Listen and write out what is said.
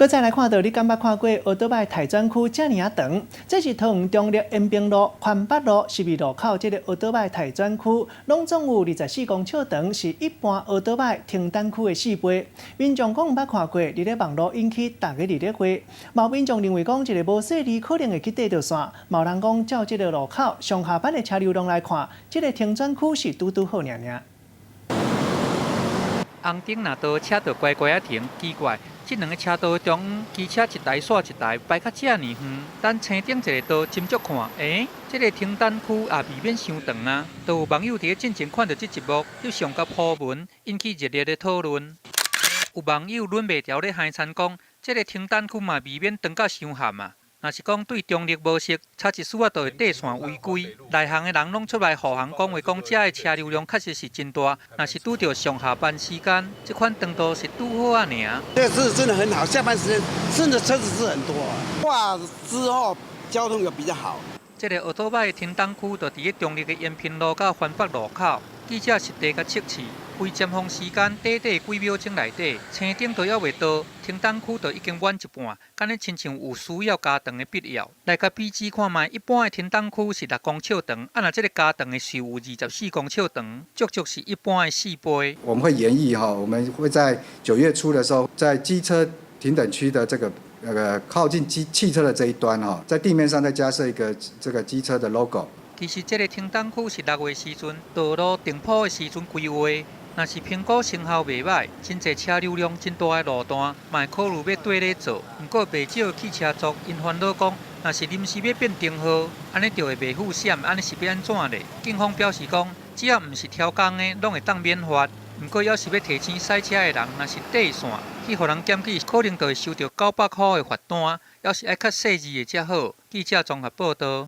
閣再來看到，你敢捌看過歐多擺待轉區遮爾仔長？這是桃園中壢延平路、環北路十字路口這個歐多擺待轉區，攏總有24公尺長，是一般歐多擺停等區的4倍。民眾講毋捌看過，佇咧網路引起大家熱烈話。有民眾認為講，一个無細膩可能會去綴著線。有人講，照這個路口上下班的車流量來看，這個停轉區是拄拄好爾爾。紅燈若到，車就乖乖仔停。奇怪，這兩个車道中央機車一台煞一台排甲遮爾遠，等青燈一个到，斟酌看，欸，這个停等區也未免傷長啊！都有網友佇咧進前看著這一幕，翕相佮 po 文，引起熱烈的討論。有網友忍袂牢咧唏親講，這个停等區嘛未免長甲傷譀啊！若是講對中壢無熟，差一絲仔就會綴線違規。內行的人攏出來護航講話，講遮的車流量確實是真大。若是拄著上下班時間，這款長度是拄好仔爾。這是真的很好，下班時間真的車子是很多。劃之後交通又比較好。這个歐多擺停等區就佇咧中壢的延平路佮環北路口。記者實地共測試，非尖峰時間，短短幾秒鐘內底，青燈都猶未到，停等區就已經滿一半，敢若親像有需要加長的必要。來共比試看覓，一般的停等區是6公尺長，啊若這个加長的是有24公尺長，足足是一般的4倍。我們會研議哈，我們會在9月初的時候，在機車停等區的這個那個靠近機汽車的這一端哈，在地面上再加設一個這個機車的 logo。其實這个停等區是6月時陣道路重鋪的時陣規劃，若是評估成效袂䆀，真濟車流量真大的路段，嘛會考慮欲綴咧做。毋過袂少汽車族𪜶煩惱講，若是臨時欲變燈號，按呢就會袂付閃，按呢是欲按怎咧？警方表示講，只要毋是超工的，攏會當免罰。毋過，猶是欲提醒駛車的人，若是綴線去予人檢舉，可能就會收著900箍的罰單，猶是愛較細膩的才好。記者綜合報導。